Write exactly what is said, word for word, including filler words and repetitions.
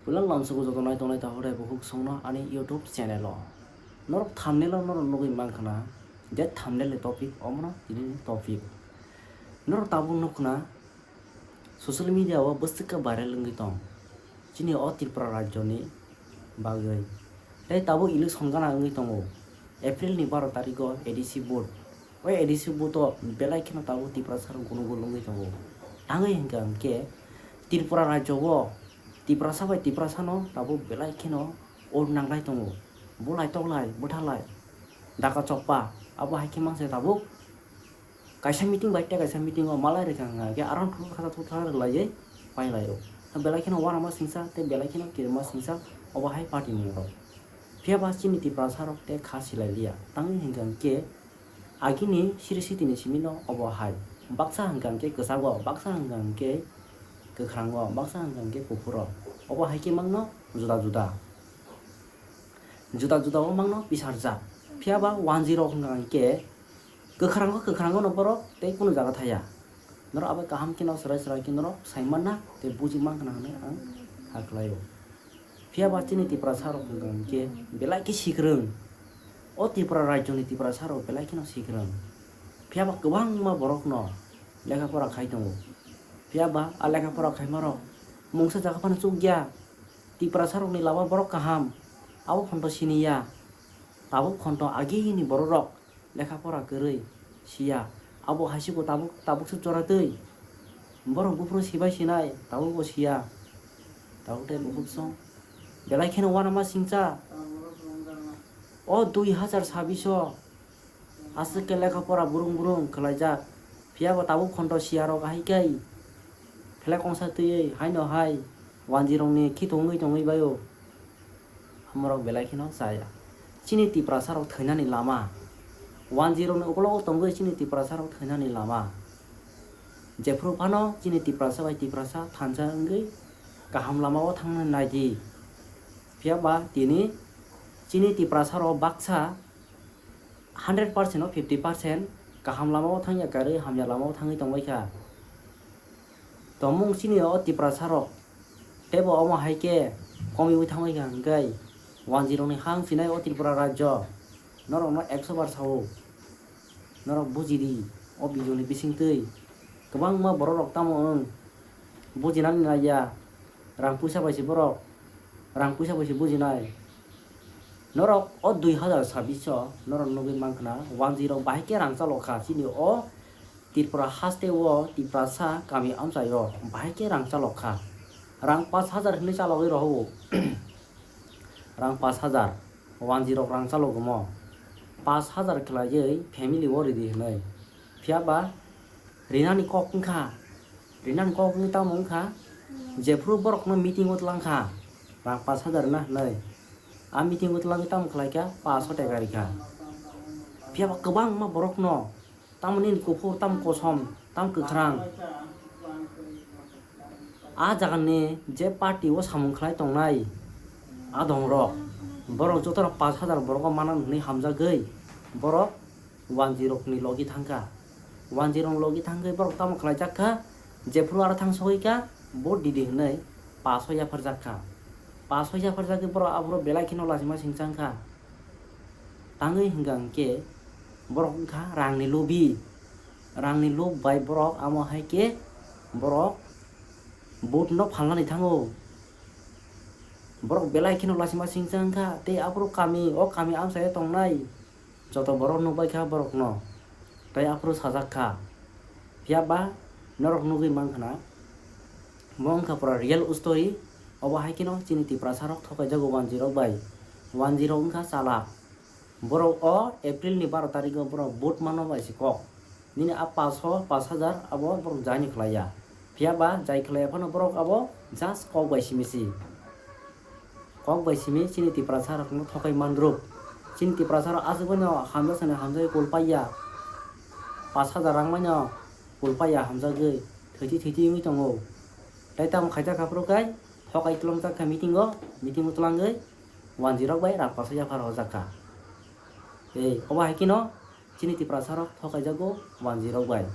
Puila lamsogo joto nai tongnai takhuk tei bukhuk songno ani YouTube channel o. Norok thumbnail o norok nugwi mankha na, je thumbnail ni topic omono tini ni topic. Norok tabuk nukna social media o bwswk khe viral wngwi tong chini o Tripura rajyo ni bagwi. Tei tabuk election gana wngwi tongo April ni baro tarikh o A D C vote. O A D C vote o belai kheno tabuk Tiprasa rok gunu gulu wngwi tongo. Tangwi hwnkha hwnkhe Tripura rajyo o Tiprasa bai Tiprasa no tabuk belai kheno ol nanglai tongo. Bulai toklai, bwthalai, daka chokpa, abo hai khe mangsa tabuk kaisa meeting bai tei kaisa meeting o malai rwkha hwnkha hwnkhe aro thukha thukha rwlaiwi pailaio. Belai kheno uanama singsa tei belai kheno kirima singsa obo hai party mung rok. Phiya ba chini Tiprasa rok tei kha silai liya. Tangwi hwnkha hwnkhe agini siri sitini simi no obo hai. Baksa hwnkha hwnkhe kwchak o, baksa hwnkha hwnkhe kwkhwrang o, baksa hwnkha hwnkhe kuphur o. Obo hai khe mangno juda juda. Juda juda o mangno bisarjak. Phiya ba wanjwi rok hwnkha hwnkhe kwkhwrango, kwkhwrango no borok tei kunu jaga thaya. Norok abo kaham kheno chwrai chwrai khe norok sai manna tei buji mankha na hwnwi ang kha khlaio. Phiya ba chini Tiprasa rok hwnkha hwnkhe belai khe sikrwng. O Tripura rajyo ni Tiprasa rok belai kheno sikrwng. Phiya ba kwbangma borok no lekha pora khai tongo. Phiya ba a lekha pora khaima rok mungsa jaga phano chukya. Tiprasa rokni lama borok kaham, abo phonto siniya. Tabuk phonto agini bororok lekha pora kwrwi siya. Abo hai se bo tabuk, tabuk se jora twi. Borok buphuru sibai sinai, tabuk bo siya. Tabuk tei bukhuk song. Belai kheno uanama singcha. O dui hazar sabbish o aswk khe lekha pora burung burung khlaijak. Phiya bo tabuk phonto siya rok ahai khe. Phlek ongsa twiwi haino hai wanjwi rokni khito wngwi tongwi baio. Hamorok belai kheno chaya. Chini Tiprasa rok thwinani lama. Wanjwi rokni ukologo tongwi chini Tiprasa rok thwinani lama. Jephru phano chini Tiprasa bai Tiprasa thansa wngwi kaham lama o thangna nai di. Phiya ba tini chini Tiprasa rok baksa hundred percent o fifty percent kaham lama o thangya karwi hamya lama o thangwi tongbai kha. Tongmung chini o Tiprasa rok teibo omo hai khe komiui thangbai kha hwnkhe wanjwi rokni hang sinai o Tripura rajyo norokno ekso bar sao. Norok buji di o video ni bisingtwi kwbangma borok rok tamo wng bujinani naiya rang puisa bai se borok rang puisa bai se bujinai. Norok o dui hazar sabbish o norok nugwi mankha na wanjwi rok bahai khe rang chalok kha chini o Tripura haste o Tiprasa kami amchai o bahai khe rang chalok kha. Rang pash hazar hinwi chalogwi rohor o. Rang pash hazar wanjwi rok rang chalogomo pash hazar khlaiwi family o ridi hinwi. Phiya ba rinani kok wngkha. Rinani kok wngwi tamo wngkha, jephru borokno meeting o twlang kha, rang pash hazar na hwnwi. A meeting o twlangwi tamo khlai kha, pash o teka rikha. Phiya ba kwbangma borokno, tamo nini kuphur, tamo kosom, tamo kwkhrang. A jagani je party o samung khlai tongnai, a dongrok, borok jotono pash hazar borok o manan hwnwi hamjagwi, borok wanjwi rokni logi thangkha. Wanjwi rok logi thangwi borok tamo khlaijak kha, jephru aro thang sogwi kha, vote didi hwnwi pass o yapharjak kha. Pass o yapharjagwi borok aphuru belai kheno lachima singchang kha. Tangwi hwnkha hwnkhe borok wngkha rangni lubi. Rangni lub bai borok amo hai khe borok vote no phalnani thango. Borok belai kheno lachima singchang kha tei aphuru kami, o kami amchaio tongnai joto borok nukbai kha borokno, tei aphuru sajak kha. Phiya ba norok nugwi mankha na, bo wngkha pura real story. Obo hai kheno chini Tiprasa rok thokai jago wanjwi rok bai. Wanjwi rok wngkha chalak. Borok o April ni baro tarikh o borok vote mano bai se kok. Nini a pash o pash hazar abo borok jaini khlaiya. Phiya ba jai khlaiya phano borok abo just kok bai simi si. Kok bai simi chini Tiprasa rokno thokai mandruk. Chini Tiprasa rok aswk bai no hamjak sani hamjagwi kul paiya. Pash hazar rang bai no kul paiya hamjagwi thwiti thwiti wngwi tongo. Tei tamo khaijak kha phuru kai thokai twlangjak kha meeting o, meeting o twlangwi wanjwi rok bai rang pash o yaphar hojak kha. Ei, obo hai kheno chini Tiprasa rok thokai jago wanjwi rok bai.